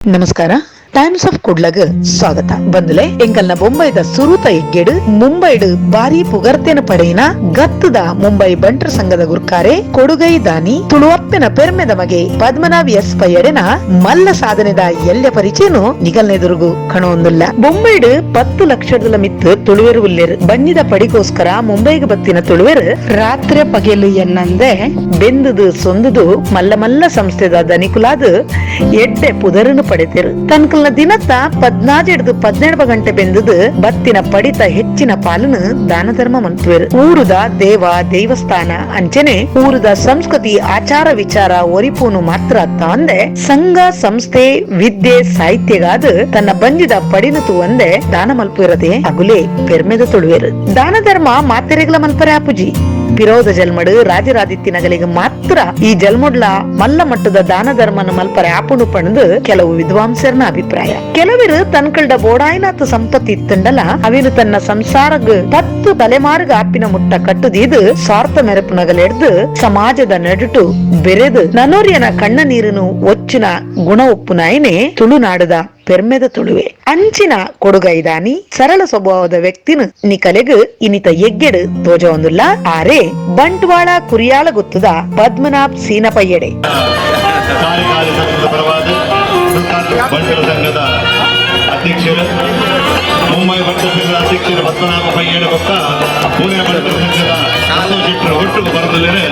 ನಮಸ್ಕಾರ, times of ಕುಡ್ಲಗ್ ಸ್ವಾಗತ. ಬಂದುಲೆ ಎಂಕಲ್ನ ಬೊಂಬೈದ ಸುರೂತ ಎಗ್ಗೆಡು ಮುಂಬೈಡ್ ಬಾರಿ ಪುಗರ್ತೆನ ಪಡೆಯಿನ ಗತ್ತದ ಮುಂಬೈ ಬಂಟರ ಸಂಘದ ಗುರ್ಕಾರೆ, ಕೊಡುಗೈ ದಾನಿ, ತುಳುವಪ್ಪೆನ ಪೆರ್ಮೆದ ಮಗೆ ಪದ್ಮನಾಭ್ ಎಸ್ ಪಯ್ಯಡೆನ ಮಲ್ಲ ಸಾಧನೆದ ಎಲ್ಯ ಪರಿಚಯನು ನಿಗಲ್ನೆದುರುಗು ಕಣವೊಂದುಲ್ಲ. ಬೊಂಬೈಡ್ 10 ಲಕ್ಷದ ಮಿತ್ತು ತುಳುವೆರು ಉಲ್ಲೇರು. ಬನ್ನಿದ ಪಡಿಗೋಸ್ಕರ ಮುಂಬೈಗೆ ಬತ್ತಿನ ತುಳುವೆರು ರಾತ್ರಿ ಪಗೆಲು ಎನ್ನಂದೆ ಬೆಂದುದು ಸೊಂದುದು ಮಲ್ಲ ಮಲ್ಲ ಸಂಸ್ಥೆದ ದನಿಕುಲಾದ ಎಡ್ಡೆ ಪುದರನ್ನು ಪಡೆತೇರು. ತನ್ಕಲ್ನ ದಿನತ್ತ 14 17 ಗಂಟೆ ಬೆಂದುದು ಬತ್ತಿನ ಪಡಿತ ಹೆಚ್ಚಿನ ಪಾಲನು ದಾನ ಧರ್ಮ ಮಂತುವೆರು. ಊರುದ ದೇವ ದೇವಸ್ಥಾನ ಅಂಚನೆ ಊರುದ ಸಂಸ್ಕೃತಿ ಆಚಾರ ವಿಚಾರ ಒರಿಪೂನು ಮಾತ್ರ ಅಂದೆ ಸಂಘ ಸಂಸ್ಥೆ ವಿದ್ಯೆ ಸಾಹಿತ್ಯಗಾದ ತನ್ನ ಬಂಜಿದ ಪಡಿನತು ಒಂದೆ ದಾನ ಮಲ್ಪುರದೆ ಅಗುಲೆ ಪೆರ್ಮೆದ ತುಳುವೆರು. ದಾನ ಧರ್ಮ ಮಾತೆರೆಗಳ ಮಲ್ಪರೆ ಆಪುಜಿ. ಪಿರೋದ ಜಲ್ಮಡು ರಾಜರಾದಿತ್ಯನಗಲಿಗೆ ಮಾತ್ರ ಈ ಜಲ್ಮುಡ್ಲ ಮಲ್ಲ ಮಟ್ಟದ ದಾನ ಧರ್ಮನ ಮಲ್ಪರೆ ಆಪುಣು ಪಣದು ಕೆಲವು ವಿದ್ವಾಂಸರ್ನ ಅಭಿಪ್ರಾಯ. ಕೆಲವರು ತನ್ಕಲ್ಡ ಬೋಡಾಯ್ನಾಥ ಸಂಪತ್ತಿ ಇತ್ತಂಡಲ ಅವಿನು ತನ್ನ ಸಂಸಾರಗ್ 10 ತಲೆಮಾರುಗ ಆಪಿನ ಮುಟ್ಟ ಕಟ್ಟುದೀದು ಸ್ವಾರ್ಥ ಮೆರಪುನಗಲೆಡ್ದು ಸಮಾಜದ ನಡುಟು ಬೆರೆದು ನನೋರ್ಯನ ಕಣ್ಣ ನೀರನ್ನು ಒಚ್ಚಿನ ಗುಣ ಒಪ್ಪುನಾಯನೆ ತುಳುನಾಡದ ಪೆರ್ಮೆದ ತುಳುವೆ. ಅಂಚಿನ ಕೊಡುಗೈದಾನಿ ಸರಳ ಸ್ವಭಾವದ ವ್ಯಕ್ತಿನ ನಿಕಲೆಗ್ ಇನಿತ ಎಗ್ಗೆಡು ತೋಜ ಒಂದುಲ್ಲ. ಆರೆ ಬಂಟ್ವಾಳ ಕುರಿಯಾಳ ಗೊತ್ತದ ಪದ್ಮನಾಭ್ ಸೀನಪಯ್ಯಡೆ. ಕಾರ್ಯಕಾರಿ ಸಂಘದ ಪರವಾಗಿ ಬಂಟರ ಸಂಘದ ಅಧ್ಯಕ್ಷರು, ಮುಂಬೈ ಬಂಟರ ಸಂಘದ ಅಧ್ಯಕ್ಷರು ಪದ್ಮನಾಭ ಪಯ್ಯಡ ಬೊಕ್ಕ ಪುಣೆ ಬಂಟರ ಸಂಘದ ಸಂತೋಷ್ ಶೆಟ್ಟರ್ ಒಟ್ಟು ಬರದಲ್ಲೇ.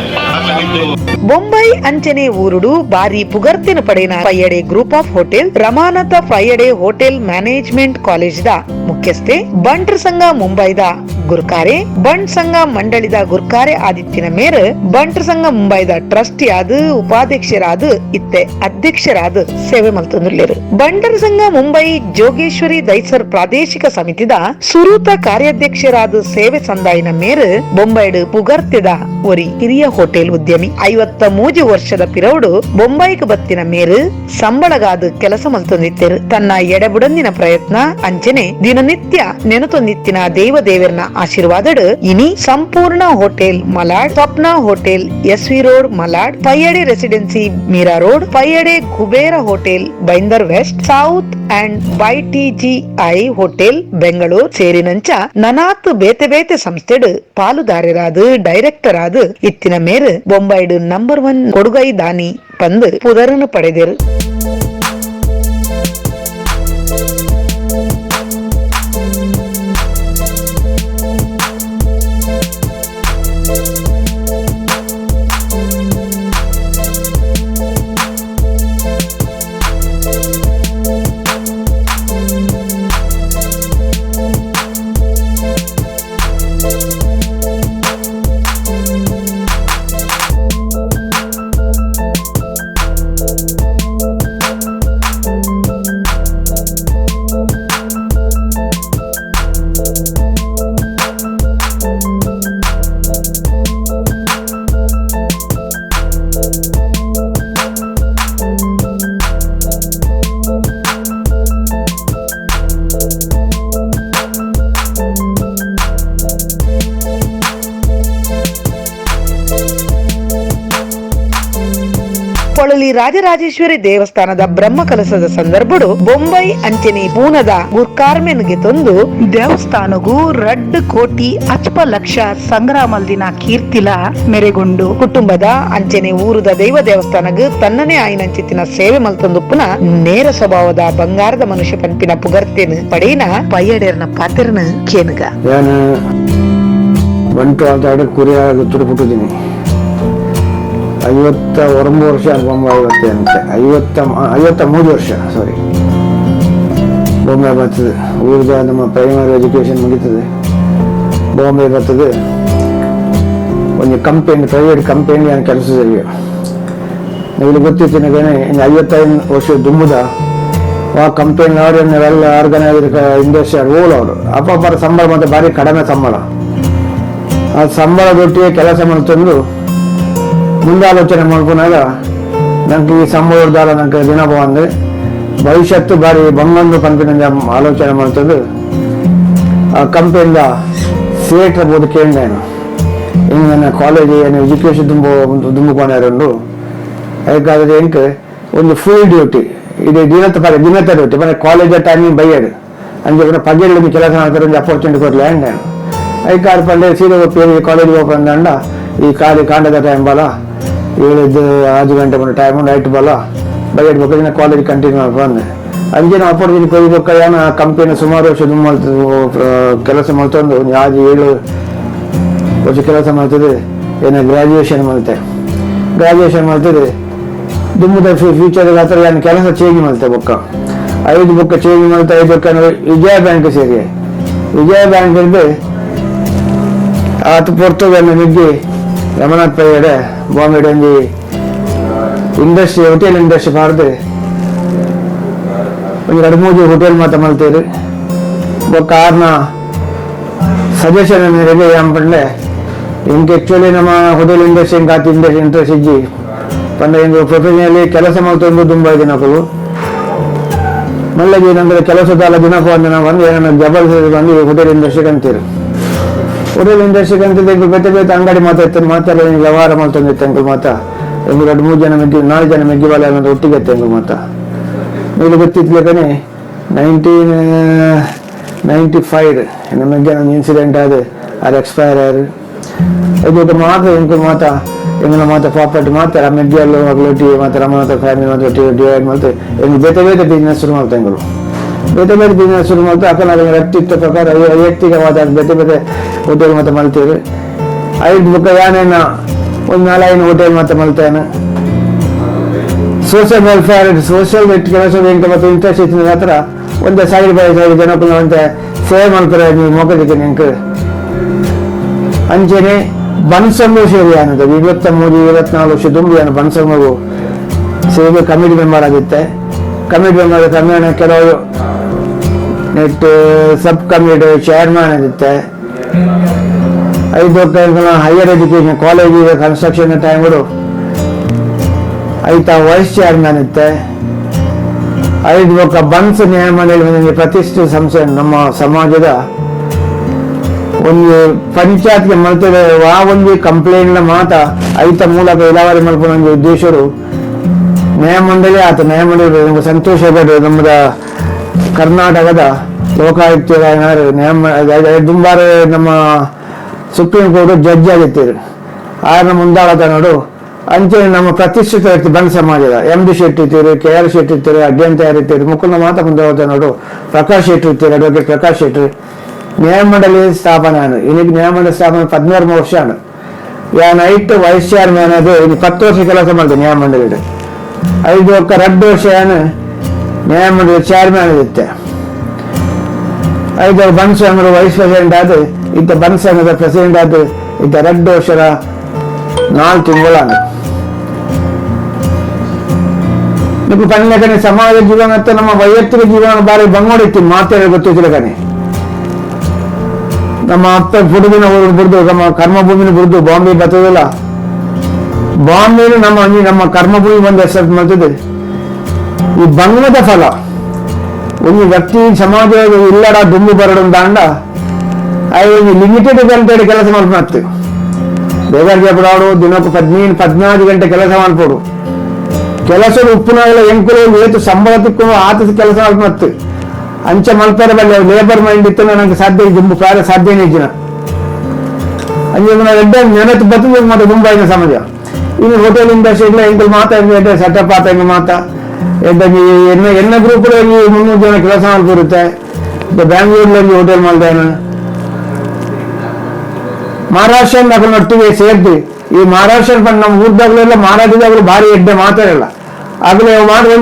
ಬೊಂಬೈ ಅಂಚನೆ ಊರುಡು ಬಾರಿ ಪುಗರ್ತಿನ ಪಡೆಯಿನ Payyade group of hotel, Ramanatha Payyade hotel management college the ಮುಖ್ಯಸ್ಥೆ, ಬಂಟ್ರ ಸಂಘ ಮುಂಬೈದ ಗುರ್ಕಾರೆ, ಬಂಟ್ ಸಂಘ ಮಂಡಳಿದ ಗುರ್ಕಾರೆ ಆದಿತ್ಯನ ಮೇರ್ ಬಂಟ್ರ ಸಂಘ ಮುಂಬೈದ ಟ್ರಸ್ಟಿ ಆದ, ಉಪಾಧ್ಯಕ್ಷರಾದ, ಇತ್ತೆ ಅಧ್ಯಕ್ಷರಾದ ಸೇವೆ ಮಲ್ತೊಂದುಲ್ಲೆರ್. ಬಂಟರ ಸಂಘ ಮುಂಬೈ ಜೋಗೇಶ್ವರಿ ದೈಸರ್ ಪ್ರಾದೇಶಿಕ ಸಮಿತಿದ ಸುರೂತ ಕಾರ್ಯಾಧ್ಯಕ್ಷರಾದ ಸೇವೆ ಸಂದಾಯಿನ ಮೇರ್ ಬೊಂಬೈಡ್ ಪುಗರ್ತೆದ ಒರಿ ಹಿರಿಯ ಹೋಟೆಲ್ ಉದ್ಯಮಿ. 53 ವರ್ಷದ ಪಿರೌಡು ಬೊಂಬೈಗೆ ಬತ್ತಿನ ಮೇರು ಸಂಬಳಗಾದ ಕೆಲಸ ಮಲ್ತೊಂದಿತ್ತೆರು. ತನ್ನ ಎಡೆಬುಡಂದಿನ ಪ್ರಯತ್ನ ಅಂಚನೆ ದಿನನಿತ್ಯ ನೆನತೊಂದಿತ್ತಿನ ದೇವ ದೇವರನ ಆಶೀರ್ವಾದಡು ಇನಿ Sampoorna hotel Malad, Swapna hotel SV road Malad, Payyade residency Mira road, Payyade Kubera hotel Bhayandar west south and by TGI hotel Bengaluru ಸೇರಿನಂಚ ನನಾತ್ ಬೇತೆ ಬೇತೆ ಸಂಸ್ಥೆಡು ಪಾಲುದಾರರಾದ ಡೈರೆಕ್ಟರ್ ಆದ ಇತ್ತಿನ ಮೇರು ಬೊಂಬೈಡು ನಂಬರ್ 1 ಕೊಡುಗೈ ದಾನಿ ಪಂದು ಪುದರನ್ನು ಪಡೆದರು. ಪೊಳಲಿ ರಾಜರಾಜೇಶ್ವರಿ ದೇವಸ್ಥಾನದ ಬ್ರಹ್ಮ ಕಲಸದ ಸಂದರ್ಭಡು ಬೊಂಬೈ ಅಂಚನೆ ಪೂನದ ಗುರ್ಕಾರ್ಮೆನ್ಗೆ ತಂದು ದೇವಸ್ಥಾನಗೂ 2 ಕೋಟಿ ಅಚ್ಪ ಲಕ್ಷ ಸಂಗ್ರಾಮಲ್ದಿನ ಕೀರ್ತಿಲ ಮೆರೆಗೊಂಡು ಕುಟುಂಬದ ಅಂಚನೆ ಊರುದ ದೈವ ದೇವಸ್ಥಾನಗ್ ತನ್ನನೇ ಆಯಿನಂಚಿತ್ತಿನ ಸೇವೆ ಮಲ್ತೊಂದುಪ್ಪುನ ನೇರ ಸ್ವಭಾವದ ಬಂಗಾರದ ಮನುಷ್ಯ ಪನ್ಪಿನ ಪುಗರ್ತೆನು ಪಡೆಯಿನ ಪಯ್ಯಡೇರ್ನ ಪಾತ್ರನ ಕೇನುಗ. ನಾನು ಬಂಟ್ವಾಳ ಕುರಿಯಾಳ ತುಡುಪುಟ್ಟಿದ್ದೀನಿ. 59 ವರ್ಷ ಬೊಂಬೈ ಬರ್ತೇನೆ ಅಂತ, 53 ವರ್ಷ ಸಾರಿ ಬೊಂಬೆ ಬರ್ತದೆ. ಊರದ ನಮ್ಮ ಪ್ರೈಮರಿ ಎಜುಕೇಷನ್ ಮುಗೀತದೆ. ಬಾಂಬೆ ಬರ್ತದೆ. ಒಂದು company, private company ನಾನು ಕೆಲಸ ಸರಿಯ. ಇಲ್ಲಿ ಗೊತ್ತಿತ್ತು ನನಗೆ, ಇನ್ನು 55 ವರ್ಷ ದುಂಬುದ ಆ ಕಂಪನಿ ಎಲ್ಲ organised industry all ಅವರು ಅಪ್ಪಪ್ಪರ ಸಂಬಳ ಮತ್ತು ಭಾರಿ ಕಡಿಮೆ ಸಂಬಳ. ಆ ಸಂಬಳ ದೊಟ್ಟಿಗೆ ಕೆಲಸ ಮಾಡ್ತಂದು ಮುಂದಾಲೋಚನೆ ಮಾಡ್ಕೊಂಡಾಗ ನನಗೆ ಈ ಸಂಬಳದಾರ ನನಗೆ ದಿನ ಅಂದರೆ ಭವಿಷ್ಯತ್ತು ಬಾರಿ ಬಂಗೊಂದು ಕಂಪನಿ ಆಲೋಚನೆ ಮಾಡ್ತಂದು ಆ ಕಂಪನಿಯಿಂದ ಸೇಟ್ರ ಬೋದು ಕೇಳಿದೆ ನಾನು. ಹಿಂಗೆ ನನ್ನ ಕಾಲೇಜ್ ಏನು ಎಜುಕೇಷನ್ ತುಂಬ ತುಂಬಿಕೊಂಡಾರುಂಡು. ಅದಕ್ಕಾದ್ರೆ ಎಂಕ್ ಒಂದು ಫುಲ್ ಡ್ಯೂಟಿ ಇದು ದಿನದ ಪರ ದಿನದ ರೊಟ್ಟಿ ಮನೆ ಕಾಲೇಜ್ ಟೈಮಿಂಗ್ ಬೈಯಡು ಅಂಚೆ ಪುನಃ ಪಗೆಲ್ ಕೆಲಸ ಮಾಡ್ತಾರೆ ಒಂಜಿ ಅಪರ್ಚುನಿಟಿ ಕೊರ್ಲೆ ಅಂಡ್ ಐಕಾರ್ ಪಂಡೆ ಸೀರೆ ಒಪ್ಪಿ ಕಾಲೇಜ್ ಓಪನ್ ಅಂಡ ಈ ಖಾಲಿ ಕಾಂಡದ ಟೈಮ್ ಬಲ ಏಳಿದ್ದು 5 ಗಂಟೆ ಬಂದ ಟೈಮ್ ನೈಟ್ ಬಲ ಬೈಯಡ್ ಬೊಕ್ಕ ದಿನ ಕಾಲೇಜ್ ಕಂಟಿನ್ಯೂ ಬಂದೆ ಅಂಚಿನ ಅಪರ್ಚುನಿಟಿ ಕೊಯ್ದು ಬೊಕ್ಕ ಏನ ಕಂಪನಿ ಸುಮಾರು ವರ್ಷ ಕೆಲಸ ಮಾಡ್ತೊಂದು ಒಂದು 6-7 ವರ್ಷ ಕೆಲಸ ಮಾಡ್ತದೆ. ಏನೋ ಗ್ರ್ಯಾಜುಯೇಷನ್ ಮಾಡ್ತೆ, ಗ್ರ್ಯಾಜುಯೇಷನ್ ಮಾಡ್ತದೆ ದುಮ್ಮದ ಫ್ಯೂಚರ್ ಆ ಥರ ಏನು ಕೆಲಸ ಚೇಂಜ್ ಮಾಡ್ತೆ ಬೊಕ್ಕ 5 ಬೊಕ್ಕ ಚೇಂಜ್ ಮಾಡ್ತಾ 5 ಬೊಕ್ಕ ವಿಜಯ ಬ್ಯಾಂಕ್ ಸೇರಿ ವಿಜಯ ಬ್ಯಾಂಕ್ ಇದ್ದು ಆತ ಪೊರ್ತುಗಲ್ ನುಗ್ಗಿ ರಮನಾಥ್ ಪೈಯಡೆ ಬಾಂಬೆ ಒಂಜಿ industry hotel industry ಪಾಡ್ದು ಒಂಜಿ ರಡ್ಡ್ ಮೂಜಿ ಹೋಟೆಲ್ ಮಾತ ಮಲ್ತೇರು. ಬೊಕ್ಕ ಆರ್ನ ಸಜೆಷನ್ ಮೇರೆಗೆ ಏನ್ ಪಂಡೆ ಇಂಕ್ ಆಕ್ಚುಲಿ ನಮ್ಮ ಹೋಟೆಲ್ ಇಂಡಸ್ಟ್ರಿ ಇಂಕ್ ಆತ ಇಂಡಸ್ಟ್ರಿ ಇಂಟ್ರೆಸ್ಟ್ ಇಜ್ಜಿ ಪಂಡ ಇಂದು ಪ್ರೊಫೆಷನಲಿ ಕೆಲಸ ಮಲ್ತೊಂದು ದುಂಬ ದಿನಕುಲು ಮಲ್ಲಗಿ ನಂತರ ಕೆಲಸದ ದಿನಕ್ಕೂ ಒಂದು ನಾವು ಬಂದು ಏನನ್ನ ಜಬರ್ದಸ್ತ್ ಬಂದು ಹೋಟೆಲ್ ಇಂಡಸ್ಟ್ರಿ ಅಂತೀರು. ಹೋಟೆಲ್ ಇಂಡಸ್ಟ್ರಿ ಅಂತಿದ್ದೆ ಬೇತೆ ಬೇತೆ ಅಂಗಡಿ ಮಾತಾಡ್ತಾರೆ ಮಾತಾಡ ವ್ಯವಹಾರ ಮಾಡ್ತೊಂದಿತ್ತು ಅಂಕಲ್ ಮಾತಾ ಒಂದು 2-3 ಜನ ಮೆಗ್ಗಿ 4 ಜನ ಮೆಗ್ಗಿ ಬಾಲೆ ಅನ್ನೋದು ಒಟ್ಟಿಗೆ ಇತ್ತು ಅಂಕಲ್ ಮಾತಾ. ನೀವು ಗೊತ್ತಿದ್ಲೇಕನೆ 1995 ನಮಗೆ ಒಂದು ಇನ್ಸಿಡೆಂಟ್ ಆದ ಅದು ಎಕ್ಸ್ಪೈರ್ ಆಯ್ತು. ಇದು ಮಾತ್ರ ಇಂಕು ಮಾತಾ ಎಂಗಲ ಮಾತ ಪ್ರಾಪರ್ಟಿ ಮಾತ್ರ ಮೆಗ್ಗಿಯಲ್ಲೂ ಒಟ್ಟಿಗೆ ಮಾತ್ರ ರಮನಾಥ ಫ್ಯಾಮಿಲಿ ಮಾತ್ರ ಒಟ್ಟಿಗೆ ಡಿವೈಡ್ ಮಾಡ್ತಾರೆ. ಎಂಗ್ ಬೇತೆ ಬೇತೆ ಬಿಸ್ನೆಸ್ ಶುರು ಮಾಡ್ತಾ ಎಂಗಳು ಬೇತೆ ಬೇತೆ ಬಿಸ್ನೆಸ್ ಶುರು ಮಾಡ್ತಾ ಅಕ್ಕ ನಾವು ವ್ಯಕ್ತಿತ್ವ ಪ್ರಕಾರ ವೈಯಕ್ತಿಕವಾದ ಬೇತೆ ಬೇತೆ ಹೋಟೆಲ್ ಮಾತ್ರ ಮಲ್ತೀರಿ. 5 ಬುಕ್ಕ ಯಾನೇನ ಒಂದು 4-5 ಹೋಟೆಲ್ ಮಾತ್ರ ಮಲ್ತೇನೆ. Social welfare social ಕೆಲಸ ಎಂಕ ಮತ್ತು ಇಂಟ್ರೆಸ್ಟ್ ಇತ್ತು ಮಾತ್ರ ಒಂದು side by side ಜನಕ್ಕೂ ಅಂತ ಸೇವೆ ಮಾಡ್ತಾರೆ ನೀವು ಮೊಗದಿಕ್ಕೆ ಎಂಕ್ ಅಂಚೆನೆ ಬನ್ಸಂಗು ಸೇರಿ ಅನ್ನೋದು 23-24 ವರ್ಷ ದುಂಬಿ ಅನ್ನ ಬನ್ಸಂಗು ಸೇವೆ ಕಮಿಟಿ ಮೆಂಬರ್ ಆಗಿತ್ತೆ. ಕಮಿಟಿ ಮೆಂಬರ್ ಕ್ರಮೇಣ ಕೆಲವು net sub committee chairman ಆಗಿತ್ತೆ. 5 higher education college construction ಟೈಮ್ಗಳು ಐತ ವೈಸ್ ಚೇರ್ಮನ್ ಇತ್ತೆ. 5 ಬೊಕ್ಕ ಬನ್ಸ್ ನ್ಯಾಯಮಂಡಳಿ ಪ್ರತಿಷ್ಠಿತ ಸಂಸ್ಥೆ ನಮ್ಮ ಸಮಾಜದ ಒಂದು ಪಂಚಾಯತ್ಗೆ ಮಲ್ತದೆ ಆ ಒಂದು ಕಂಪ್ಲೇಂಟ್ ಮಾತ ಐತ ಮೂಲಕ ಇಲಾವರಿ ಮಲ್ಪುನ ಒಂಜಿ ಉದ್ದೇಶರು ನ್ಯಾಯಮಂಡಳಿ ಆತ ನ್ಯಾಯಮಂಡಳಿ ನಮ್ಗೆ ಸಂತೋಷ ನಮ್ಮದ ಕರ್ನಾಟಕದ ಲೋಕಾಯುಕ್ತ ನ್ಯಾಯ ದುಂಬಾರೆ ನಮ್ಮ supreme court judge ಆಗಿತ್ತೀರು ಆರ್ನ ಮುಂದಾಳತ ನೋಡು. ಅಂಚೆ ನಮ್ಮ ಪ್ರತಿಷ್ಠಿತ ವ್ಯಕ್ತಿ ಬಂದ್ ಸಮಾಜದ ಎಂ ಡಿ ಶೆಟ್ಟಿ ಇತ್ತೀರು, ಕೆ ಆರ್ ಶೆಟ್ಟಿ ಇತ್ತೀರು, ಅಡ್ಯಂತ ಇತ್ತೀರು, ಮುಕುಂದ ಮಾತ ಮುಂದಾಳತ ನೋಡು ಪ್ರಕಾಶ್ ಶೆಟ್ಟಿ ಇತ್ತೀರು, ಅಡ್ವೊಕೇಟ್ ಪ್ರಕಾಶ್ ಶೆಟ್ಟಿ. ನ್ಯಾಯಮಂಡಳಿ ಸ್ಥಾಪನೆ ಆನು ಇನ್ನೀಗ ನ್ಯಾಯಮಂಡಳಿ ಸ್ಥಾಪನೆ 16 ವರ್ಷ ಆನು. ಯಾ night vice chairman ಅದು ಇನ್ನು 10 ವರ್ಷ ಕೆಲಸ ಮಾಡಿದೆ ನ್ಯಾಯಮಂಡಳಿ. 5 ಒಕ್ಕ 2 ವರ್ಷ ಏನು ನ್ಯಾಯಮಂಡಳಿ ಚೇರ್ಮನ್ ಇತ್ತೆ. 5 ಬನ್ಸ್ ಸಂಘದ ವೈಸ್ ಪ್ರೆಸಿಡೆಂಟ್ ಆದ ಇತ್ತ ಬನ್ಸ್ ಸಂಘದ ಪ್ರೆಸಿಡೆಂಟ್ ಆದ ಇತ್ತ 2 ವರ್ಷದ 4 ತಿಂಗಳಾನ. ನೀವು ಪನ್ಲೆಕನೆ ಸಮಾಜ ಜೀವನ ಅಂತ ನಮ್ಮ ವೈಯಕ್ತಿಕ ಜೀವನ ಬಾರಿ ಬಂಗೋಡಿತ್ತು ಮಾತಾಡ ಗೊತ್ತಿಲ್ಲ. ನಮ್ಮ ಅಪ್ಪ ಬುಡುದಿನ ಬುಡ್ದು ನಮ್ಮ ಕರ್ಮಭೂಮಿನ ಬುಡ್ದು ಬಾಂಬೆ ಬರ್ತದಿಲ್ಲ. ಬಾಂಬೆನು ನಮ್ಮ ನಮ್ಮ ಕರ್ಮಭೂಮಿ ಬಂದು ಎಕ್ಸೆಪ್ಟ್ ಮಾಡ್ತಿದೆ. ಈ ಬಂಗದ ಫಲ ಒಂದು ವ್ಯಕ್ತಿ ಸಮಾಜ ಇಲ್ಲಡ ದುಂಬು ಬರಡು ದಾಂಡ ಒಂದು ಲಿಮಿಟೆಡ್ ಗಂಟೆ ಕೆಲಸ ಮಾಡ್ತು ಬೇಗಾರ್ ಬಿಡಾಡು ದಿನಕ್ಕೂ 15-14 ಗಂಟೆ ಕೆಲಸ ಮಾಡ್ಕೊಡು. ಕೆಲಸದ ಉಪ್ಪುನಾಗಲ ಎಂಕುಲು ಏತು ಸಂಬಳ ತಿಕ್ಕು ಆತ ಕೆಲಸ ಮಾಡ್ತು ಅಂಚೆ ಮಲ್ಪರೆ ಬಲ್ಲೆ ಲೇಬರ್ ಮೈಂಡ್ ಇತ್ತು ನನಗೆ ಸಾಧ್ಯ ದುಂಬು ಕಾರ್ಯ ಸಾಧ್ಯನೇ ಇಜ್ಜಿನ ಅಂಚೆ ಎಡ್ಡೆ ನೆನತು ಬರ್ತದೆ ಮತ್ತೆ ದುಂಬಾಯಿನ ಸಮಾಜ. ಇನ್ನು ಹೋಟೆಲ್ ಇಂಡಸ್ಟ್ರಿ ಇಲ್ಲ ಎಂಕುಲು ಮಾತಾ ಎಡ್ಡೆ ಸೆಟಪ್ ಆತ ಹಿಂಗೆ ಮಾತಾ ಎಡ್ಡೆ ಎನ್ನ ಎನ್ನ ಗ್ರೂಪ್ 300 ಜನ ಕೆಲಸ ಮಾಡ್ತಿರುತ್ತೆ. ಬ್ಯಾಂಗ್ಳೂರ್ನಲ್ಲಿ ಹೋಟೆಲ್ ಮಾಡ್ದೇನೆ ಮಹಾರಾಷ್ಟ್ರ ಒಟ್ಟಿಗೆ ಸೇರ್ತಿ ಈ ಮಹಾರಾಷ್ಟ್ರ ನಮ್ಮ ಊರ್ದಾಗಲೆಲ್ಲ ಮರಾಠಿದಾಗಲೂ ಭಾರಿ ಎಡ್ಡೆ ಮಾತಾಡಲ್ಲ. ಆಗಲೇ ಮಾಡುವ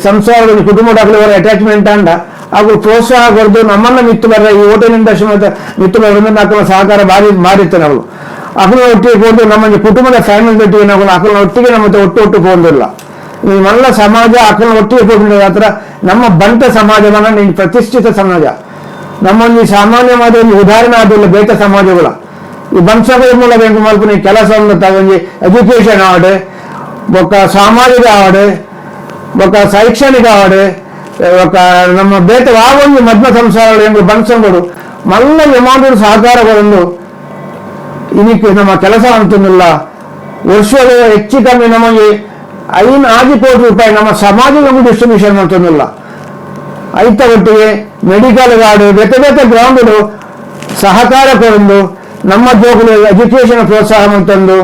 ಸಂಸಾರದ ಕುಟುಂಬದಾಗಲೇ ಅವರ ಅಟ್ಯಾಚ್ಮೆಂಟ್ ಅಂಡ ಹಾಗೂ ಪ್ರೋತ್ಸಾಹ ಕೊಡ್ದು ನಮ್ಮನ್ನ ಮಿತ್ತು ಬರ್ರ ಈ ಹೋಟೆಲ್ ಇಂಡಸ್ಟ್ರಿ ಮತ್ತೆ ಮಿತ್ತು ಬರ್ರ ಹಾಕುವ ಸಹಕಾರ ಭಾರಿ ಮಾರಿತ್ತು. ನಾವು ಅಕಲ ಒಟ್ಟಿಗೆ ಹೋದು ನಮ್ಮ ಕುಟುಂಬದ ಫ್ಯಾಮಿಲಿ ಒಟ್ಟಿಗೆ ನಾವು ಅಕಲ ಒಟ್ಟಿಗೆ ನಮ್ಮ ಒಟ್ಟು ಒಟ್ಟು ಹೋದಿಲ್ಲ. ಈ ಮಲ್ಲ ಸಮಾಜ ಅಕಲ ಒಟ್ಟಿಗೆ ಹೋಗಿಲ್ಲ. ಹತ್ರ ನಮ್ಮ ಬಂಟ ಸಮಾಜವನ್ನ ನೀನು ಪ್ರತಿಷ್ಠಿತ ಸಮಾಜ ನಮ್ಮೊಂದು ಸಾಮಾನ್ಯವಾದ ಒಂದು ಉದಾಹರಣೆ ಆದಿಲ್ಲ ಬೇತ ಸಮಾಜಗಳ. ಈ ಬಂಶಗಳ ಮೂಲಕ ಎಂಕು ಮಲ್ಪುನ ಕೆಲಸ ಒಂಜಿ ಎಜುಕೇಶನ್ ಆವಡ್ ಬೊಕ್ಕ ಸಾಮಾಜಿಕ ಆವಡ್ ಬೊಕ್ಕ ಶೈಕ್ಷಣಿಕ ಆವಡ್ ಬೊಕ್ಕ ನಮ್ಮ ಬೇತೆ ಒಂದು ಮಧ್ಯ ಸಂಸಾರಗಳು ಎಂಬ ಬಂಶಗಳು ಮಲ್ಲ ಯಮಾನರು ಸಹಕಾರ ಬಂದು ಇದಕ್ಕೆ ನಮ್ಮ ಕೆಲಸ ಅಂತಂದಿಲ್ಲ. ವರ್ಷಗಳು ಹೆಚ್ಚು ಕಮ್ಮಿ ನಮಗೆ 5 ಕೋಟಿ ರೂಪಾಯಿ ನಮ್ಮ ಸಮಾಜದ ಡಿಸ್ಟ್ರಿಬ್ಯೂಷನ್ ಮಾಡ್ತದಲ್ಲ. ಐತ ಒಟ್ಟಿಗೆ ಮೆಡಿಕಲ್ ಗಾರ್ಡು ಬೇತೆ ಬೇತೆ ಗ್ರೌಂಡ್ ಸಹಕಾರ ಕೊಡೊಂದು ನಮ್ಮ ಜೋಕುಲು ಎಜುಕೇಶನ್ ಪ್ರೋತ್ಸಾಹ ಮಂತೊಂದು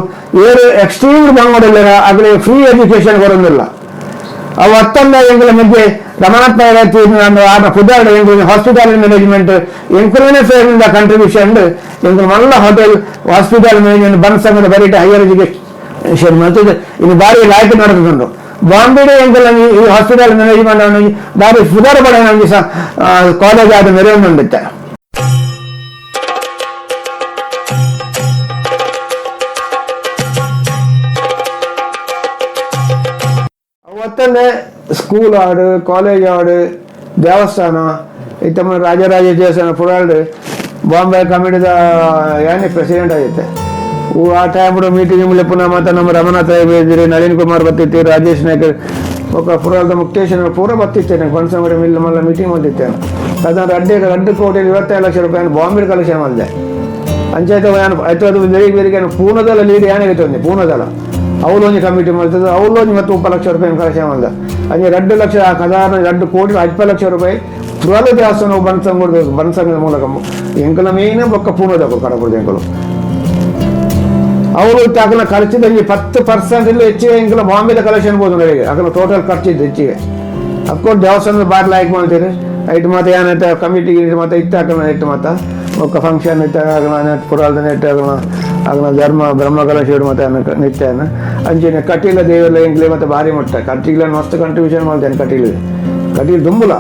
ಏರು ಎಕ್ಸ್ಟ್ರೀಮ್ ಬಂಗೋಡಿಲ್ಲ ಅಗಲೇ ಫ್ರೀ ಎಜುಕೇಶನ್ ಕೊರೊಂದಿಲ್ಲ. ಅವು ಅತ್ತಂದ ಎಂಕುಲ ಮಧ್ಯೆ ರಮಣಪ್ಪ ಆನ ಪುದಾರ್ಡ್ ಎಂಕುಲು ಹಾಸ್ಪಿಟಲ್ ಮ್ಯಾನೇಜ್ಮೆಂಟ್ ಎಂಕುಲನೇ ಫೇರಿನ ಕಂಟ್ರಿಬ್ಯೂಷನ್ ಎಂಕುಲು ಮಲ್ಲ hotel hospital management ಬಂದ್ ಸಂಘದ ಬರೀಟ ಹೈಯರ್ ಎಜುಕೇಶನ್ ಮಲ್ತುದು ಇನ್ನು ಬಾರಿ ಲಾಯ್ಕ್ ನಡತುಂಡು. ಬಾಂಬೆ ಎಂಕುಲ ಈ ಹಾಸ್ಪಿಟಲ್ ಮ್ಯಾನೇಜ್ಮೆಂಟ್ ಬಾರಿ ಪುದಾರ್ ಪಡೆಯಿನ ಒಂಜಿ ಕಾಲೇಜ್ ಆದ ಮೆರೆಯೊಂದುಂಡಿತ್ತೆ. ಅವತ್ತಲ್ಲೇ ಸ್ಕೂಲ್ ಆಡು ಕಾಲೇಜ್ ಆಡು ದೇವಸ್ಥಾನ ಇತ್ತಮ್ಮ ರಾಜರಾಜ ದೇವಸ್ಥಾನ ಪುರಾಡು ಬಾಂಬೆ ಕಮಿಟಿದ ಯಾನೆ ಪ್ರೆಸಿಡೆಂಟ್ ಆಗೈತೆ. ಆ ಟೈಮ್ ಮೀಟಿಂಗ್ ಪುನಃ ಮತ್ತೆ ನಮ್ಮ ರಮನಾಥ ಇದ್ರಿ, ನಳಿನ್ ಕುಮಾರ್ ಬತ್ತಿತ್ತು, ರಾಜೇಶ್ ನಾಯ್ಕ ఒక ಪುರಾಲ್ದ ಮುಕ್ತೇಶ್ವರ ಪೂರ ಬತ್ತಿತ್ತೆ. ನಂಗೆ ಬನಸಂಗಡಿ ಮಿಲ್ ಮಲ್ಲ ಮೀಟಿಂಗ್ ಬಂದಿತ್ತೆ. ಸಾಧಾರಣ 2 ಕೋಟಿ 25 ಲಕ್ಷ ರೂಪಾಯಿ ಬಾಂಬೆ ಕಲೆಕ್ಷನ್ ಮಾಡಿದೆ. ಅಂಚಾಯ್ತು ಆಯ್ತು ಅದು ಬೆಳಿಗ್ಗೆ ಬೆಳಿಗ್ಗೆ ಪೂನದಲ್ಲ ಲೀಡ್ ಏನಾಗಿತ್ತು ಪೂನದಲ್ಲ ಅವಲೊಂದು ಕಮಿಟಿ ಮಾಡ್ತದೆ ಅವಲೊಂದು ಮತ್ತೆ 30 ಲಕ್ಷ ರೂಪಾಯಿ ಕಲೆಕ್ಷನ್ ಮಾಡಿದೆ. ಅಂಚೆ 2 ಲಕ್ಷ ಸಾಧಾರಣ 2 ಕೋಟಿ 50 ಲಕ್ಷ ರೂಪಾಯಿ ಪುರಾಲ ದೇವಸ್ಥಾನ ಬನ್ಸಂಗಡ ಬನ್ಸಂಗದ ಮೂಲಕ ಎಂಕಲ ಮೇನ್ ಬೊಕ್ಕ ಪೂನದ ಕಡಪುರದ ಎಂಕಲು ಅವರು ಅಕಲ ಖರ್ಚಿದಲ್ಲಿ 10% ಹೆಚ್ಚಿಗೆ ಎಂಕಲ ಬಾಂಬೆದ ಕಲೆಕ್ಷನ್ ಬೋದು ನನಗೆ ಅಕಲ ಟೋಟಲ್ ಖರ್ಚಿದ್ದು ಹೆಚ್ಚಿಗೆ. ಅಫ್ಕೋರ್ಸ್ ದೇವಸ್ಥಾನದ ಬಾರಿ ಲೈಕ್ ಮಾಡ್ತೀರಿ ಐಟ್ ಮತ್ತೆ ಏನೈತೆ ಕಮಿಟಿ ಮತ್ತೆ ಇತ್ತು ಹಾಕೋಣ ಇಟ್ಟು ಮತ್ತೆ ಒಕ್ಕ ಫಂಕ್ಷನ್ ಇತ್ತು ಆಗಣ ಪುರಾಲ್ದ ನೆಟ್ ಆಗಣ ಆಗಣ ಧರ್ಮ ಬ್ರಹ್ಮ ಕಲಶ ಮತ್ತೆ ನಿತ್ಯನ ಅಂಚೆನೆ ಕಟೀಲ ದೇವರ ಎಂಕ್ಲೆ ಮತ್ತೆ ಭಾರಿ ಮಟ್ಟ ಕಟೀಲ ಮಸ್ತ್ ಕಂಟ್ರಿಬ್ಯೂಷನ್ ಮಾಡ್ತೇನೆ. ಕಟೀಲ್ ಕಟೀಲ್ ದುಂಬುಲ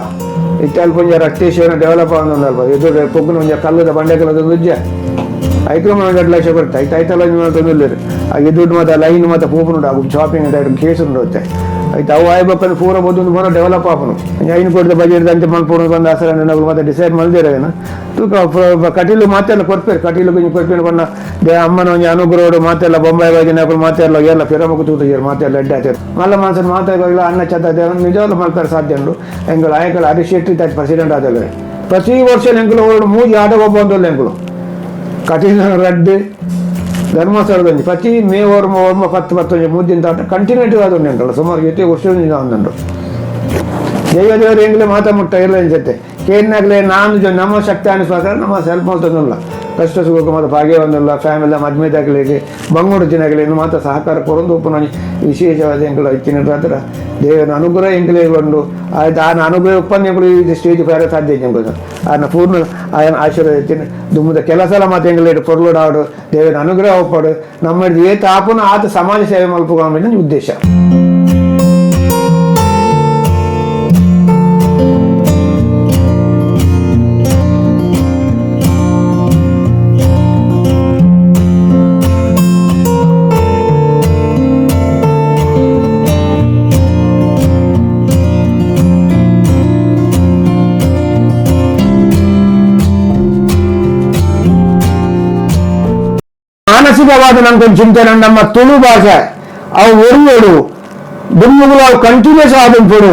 ಇತ್ತೆ ಅಲ್ಪ ಒಂಜಿ ರಕ್ತೇಶ್ವರ ಡೆವಲಪ್ ಆವೊಂದು ಅಲ್ಪ ಎದುರು ಪೊಗ್ಗುನ ಒಂಜಿ ಕಲ್ಲುದ ಬಂಡೆ ಕಲ್ಲದ ಉಜ್ಜೆ ಐಕ್ರಮ 2 ಲಕ್ಷ ಬರುತ್ತೆ. ಐತೆ ಐತಲ್ಲ ತೊಂದರೆ ಹಾಗೆ ದುಡ್ಡು ಮತ್ತೆ ಲೈನ್ ಮತ್ತೆ ಪೋಪುನುಂಡು ಆಗು ಶಾಪಿಂಗ್ ಅಂತ ಕೇಸ್ ಉಂಡು ಆಯ್ತು ಅವು ಆಯ್ಬೇಕಂದ್ರೆ ಪೂರ ಬೊದ್ದೊಂದು ಪೂರ ಡೆವಲಪ್ ಆಪುನು 5 ಕೋಟಿದ ಬಜೆಟ್ ಅಂಚೆ ಮಲ್ಪುನು ಬಂದು ಆಸರ ಮತ್ತೆ ಡಿಸೈಡ್ ಮಲ್ದಿರೇನು ತೂಕ ಕಟೀಲು ಮಾತೆಲ್ಲ ಕೊರ್ಪೇರು ಕಟೀಲು ಕೊಂಚ ಕೊರ್ಪೇರು ಬಣ್ಣ ಅಮ್ಮನ ಒಂಜಿ ಅನುಗ್ರಹಡು ಮಾತೆಲ್ಲ ಬೊಂಬಾಯಿ ಬಾಜಿನ ಮಾತೆಲ್ಲ ಎಲ್ಲ ಫಿರಮುಖ ತೂತು ಮಾತೆಲ್ಲ ಎಡ್ಡೆ ಆಯ್ತು ಮಲ್ಲ ಮನ್ಸನ್ ಮಾತಾಡೋಲ್ಲ ಅನ್ನ ಚತ್ತ ನಿಜವಾಗ್ಲೂ ಮಲ್ಪೇರು ಸಾಧ್ಯ ಉಂಡು. ಎಂಗಳು ಆಯಕಲ್ ಹರೀಶ್ ಶೆಟ್ಟಿ ಪ್ರೆಸಿಡೆಂಟ್ ಆದಲ್ಲ ಪ್ರತಿ ವರ್ಷ ಎಂಕುಲು ಮೂಜಿ ಆಟ ಒಬ್ಬ ಎಂಕುಲು ಕಟೀಲು ರಡ್ಡು ಧರ್ಮಸ್ಥಳದಲ್ಲಿ ಪ್ರತಿ ಮೇ ಓರ್ಮ ಓರ್ಮ 10 10 3 ದಿನ ತಾಟ ಕಂಟಿನ್ಯೂಟಿವ್ ಆದ ಉಂಟಲ್ಲ ಸುಮಾರು ಎತ್ತೆ ವರ್ಷ ಉಂಟು. ದೈವ ದೇವರು ಎಂಗ್ಲೇ ಮಾತಾ ಮುಟ್ಟ ಇಲ್ಲ ಅನ್ಸುತ್ತೆ ಕೇನಾಗಲೇ ನಾನು ನಮ್ಮ ಶಕ್ತಿ ಅನಿಸ್ಬೇಕಾದ್ರೆ ನಮ್ಮ ಸೆಲ್ಫ್ ಮಾಡ್ತದಲ್ಲ ಕಷ್ಟ ಸುಖಕ್ಕೆ ಮಾತ್ರ ಭಾಗ್ಯ ಒಂದಲ್ಲ ಫ್ಯಾಮಿಲಿ ಮದ್ಮೆದಾಗಲಿ ಬಂಗೋಡು ದಿನಗಲಿ ಮಾತ್ರ ಸಹಕಾರ ಕೊರೊಂದು ಉಪ್ಪು ವಿಶೇಷವಾದ ಎಂಕುಲು ಇತ್ತಿನ ಹತ್ರ ದೇವನ ಅನುಗ್ರಹ ಎಂಕಲೇ ಉಂಡು ಆಯ್ತು ಆನ ಅನುಗ್ರಹ ಉಪ್ಪನ್ನು ಎಂಕುಲು ಈ ಸ್ಟೇಜ್ ಬೇರೆ ಸಾಧ್ಯ ಎಂಕುಲು ಆನ ಪೂರ್ಣ ಆಯನ ಆಶೀರ್ವಾದ ಇತ್ತಿನ ದುಮ್ಮದ ಕೆಲಸ ಎಲ್ಲ ಮಾತು ಎಂಕುಲು ಪೊರ್ಲುಡಾಡು ದೇವನ ಅನುಗ್ರಹ ಒಪ್ಪಾಡು ನಮ್ಮ ಏತ ಆಪುನ ಆತ ಸಮಾಜ ಸೇವೆ ಮಲ್ಪುಗ ಉದ್ದೇಶ. ಮಾನಸಿಕವಾದ ನಮ್ಗೆ ಚಿಂತನೆ ನಮ್ಮ ತುಳು ಭಾಷೆ ಅವು ಒರಿಯೋಡು ದುಮ್ಮುಗಳು ಅವು ಕಂಟಿನ್ಯೂಸ್ ಆದಂಪಡು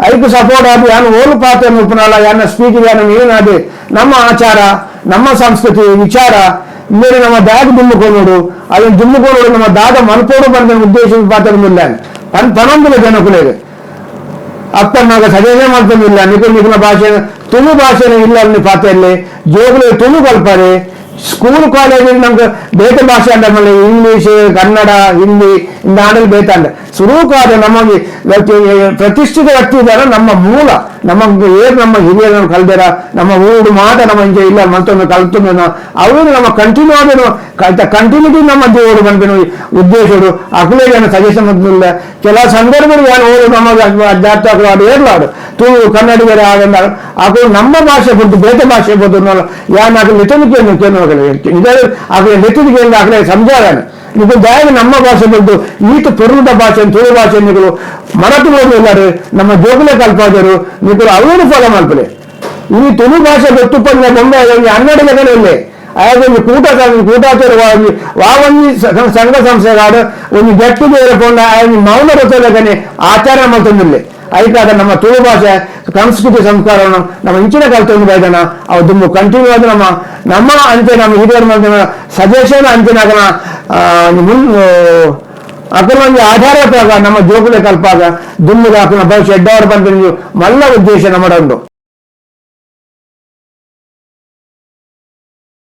ಐಕು ಸಪೋರ್ಟ್ ಆದ ಯಾನು ಓಲು ಪಾತ್ರ ಉಪ್ಪನಲ್ಲ ಯಾನ ಸ್ಪೀಕಿಂಗ್ ಯಾನ ಏನಾದೆ ನಮ್ಮ ಆಚಾರ ನಮ್ಮ ಸಂಸ್ಕೃತಿ ವಿಚಾರ ಮೇಲೆ ನಮ್ಮ ದಾದ ದುಮ್ಮುಕೋನೋಡು ಅದನ್ನು ದುಮ್ಮುಕೋನೋಡು ನಮ್ಮ ದಾದ ಮನ್ಪೋಡು ಬಂದ ಉದ್ದೇಶ ಪಾತ್ರ ಇಲ್ಲ ಪನೊಂದುಲ ಜನಕುಲೇಗೆ ಅಪ್ಪನಾಗ ಸಜೆಷನ್ ಮಾಡ್ಕೊಂಡಿಲ್ಲ ನಿಖಿಲ್ ನಿಖಿಲ ಭಾಷೆ ತುಳು ಭಾಷೆನೇ ಇಲ್ಲ ಅಲ್ಲಿ ಪಾತ್ರ ಇಲ್ಲಿ ಜೋಗುಲು ತುಳು ಕಲ್ಪಾರೆ ಸ್ಕೂಲ್ ಕಾಲೇಜ್ ನಮ್ಗೆ ಬೇತೆ ಭಾಷೆ ಅಂದ್ರೆ ಇಂಗ್ಲೀಷ್ ಕನ್ನಡ ಹಿಂದಿ ಇಂದ ಆಡಲು ಬೇತಂಡ ಸುರೂಕಾದ ನಮಗೆ ಪ್ರತಿಷ್ಠಿತ ವ್ಯಕ್ತಿ ಇದ್ದಾರೆ ನಮ್ಮ ಮೂಲ ನಮ್ಮ ಏನು ನಮ್ಮ ಹಿರಿಯರನ್ನು ಕಲ್ದಾರ ನಮ್ಮ ಊರು ಮಾತ ನಮ್ಮ ಇಂಚೆ ಇಲ್ಲ ಮತ್ತೊಂದು ಕಲ್ತು ಅವರು ನಮ್ಮ ಕಂಟಿನ್ಯೂ ಆದ ಕಂಟಿನ್ಯೂಟಿ ನಮ್ಮ ದೇವರು ಬಂದ ಉದ್ದೇಶಗಳು ಅಕುಲೇ ಜನ ಸಜೆಷನ್ ಇಲ್ಲ ಕೆಲ ಸಂದರ್ಭಗಳು ಯಾರು ಓದು ನಮ್ಮ ಜಾತ್ರೆ ಏರ್ಲಾಡು ತುಳು ಕನ್ನಡಿಗರ ಆಗಂದ ಅಕುಲು ನಮ್ಮ ಭಾಷೆ ಬಿಟ್ಟು ಬೇತೆ ಭಾಷೆ ಬಂದು ಯಾನ್ ಲಿಟನಿಕೆ ಲಿಟನಿಕೆ ಆಗಲೇ ಸಂಜಾರಾನೆ ಇದು ದಯವಿ ನಮ್ಮ ಭಾಷೆ ಬಂದು ಈತ ಪೊರುದ ಭಾಷೆ ತುಳು ಭಾಷೆ ನಿಗಳು ಮರತು ಹೋಗಿಲ್ಲಾರು ನಮ್ಮ ಜೋಗುಲೆ ಕಲ್ಪಾದರು ನಿಗಳು ಅವರು ಫಾಲೋ ಮಾಡ್ತಾರೆ. ಈ ತುಳು ಭಾಷೆ ಗೊತ್ತುಪಂದ ಬೊಂಬೆ ಹನ್ನೆರಡು ಇಲ್ಲಿ ಆಗ ಕೂಟ ಕೂಟಾಚಾರ ವಾವಂಜಿ ಸಂಘ ಸಂಸ್ಥೆಗಾಡು ಒಂದು ಗೆಟ್ ಟುಗೆದರ್ ಪೋಂಡ ಮೌನ ರಚನೆ ಆಚಾರ ಮಾಡ್ತಂದಿಲ್ಲ. ಐಕಾದ ನಮ್ಮ ತುಳು ಭಾಷೆ ಸಂಸ್ಕೃತಿ ಸಂಸ್ಕಾರವನ್ನು ನಮ್ಮ ಇಂಚಿನ ಕಲ್ತೊಂದು ಬೈದನ ಅವು ದುಂಬು ಕಂಟಿನ್ಯೂ ಆದ ನಮ್ಮ ನಮ್ಮ ಅಂಚೆ ನಮ್ಮ ಹಿರಿಯರ ಸಜೆಷನ್ ಅಂಚಿನಾಗನ ಮುನ್ ಅಕುಲು ಒಂಜಿ ಆಧಾರ ನಮ್ಮ ಜೋಕುಲೆ ಕಲ್ಪಾಗ ದುಮ್ಮುದಾಕುನ ಭವಿಷ್ಯ ಎಡ್ಡಾವರ ಪನ್ಪಿನ ಮಲ್ಲ ಉದ್ದೇಶ ನಮ್ಮಡ ಉಂಡು.